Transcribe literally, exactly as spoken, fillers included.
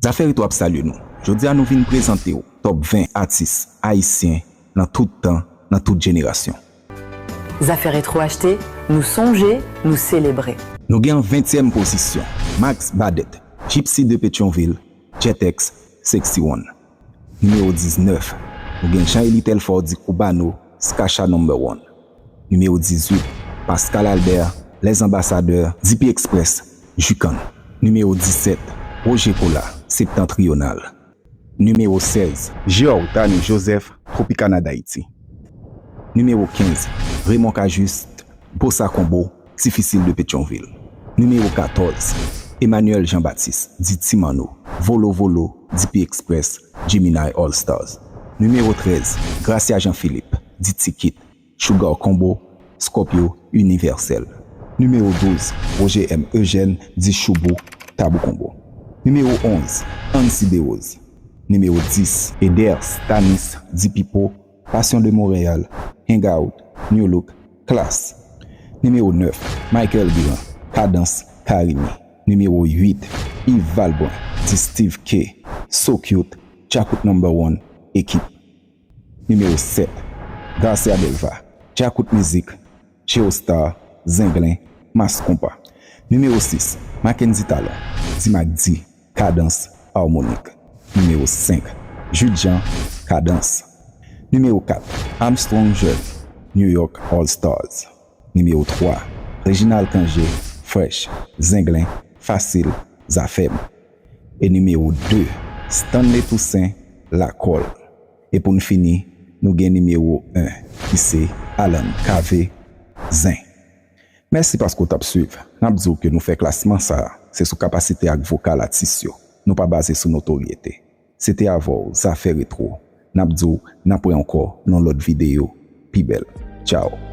Zafè Retwo ap salye nou. Jodi a nou vin prezante w top ven atis ayisyen nan tout tan, nan tout jenerasyon. Zafè Retwo achte, nou sonje, nou selebre. Nou gen an ventyèm pozisyon, Max Badet, Gypsy de Petyonvil, Jet X, Sexy One. Nimewo diznèf, nou gen Jean Élie Telfort di Cubano, Skacha Number One. Nimewo dizuit, Pascal Albert, Les Ambassadeurs, D P Express, Jukan. Nimewo disèt, Roger Colas, Septentrional. Nimewo sèz, Georg Tani Joseph, Tropicana d'Haïti. Nimewo kenz, Raymond Cajuste, Bossa Combo, Tifisil de Petyonvil. Nimewo katòz, Emmanuel Jean Baptiste, di Ti Manno, Volo Volo, D P Express, Gemini All Stars. Nimewo trèz, Gracia Jean Philippe, di Ti Kit, Sugar Combo, Scorpio, Universel. Nimewo douz, Roger M Eugène, di Choubou, Tabou Combo. Nimewo onz, Ancy Desroses. Nimewo dis, Eder Stanis, di Pipo, Passion de Montréal, Hangout, New Look, Klass. Nimewo nèf, Michael Guiran, Kadans, Carimi. Nimewo uit, Yves Valbrun, di Steve K, So Cute, Djakout Number One, Ekip. Nimewo sèt, Garcia Delva, Djakout Mizik, Geostar, Zenglen, Mass Konpa. Nimewo sis, Mackendy Talon, di Mack D, Kadans, Harmonik. Nimewo senk, Jude Jean, Kadans. Nimewo kat, Armstrong Jeune, New York All Stars. Nimewo twa, Reginald Cangé, Fresh, Zenglen, Fasil, Zafèm. E nimewo de, Stanley Toussaint, Lakòl. E pou n fini, nou gen nimewo en, ki se Alan Cavé, Zen. Mèsi paske w t ap swiv. N ap di w ke nou fè klasman sa a, se sou kapasite ak vokal atis yo. Nou pa baze sou notoryete. Se te avè w, Zafè Retwo. N ap di w, n ap wè ankò nan lòt videyo pi bèl. Tchaw!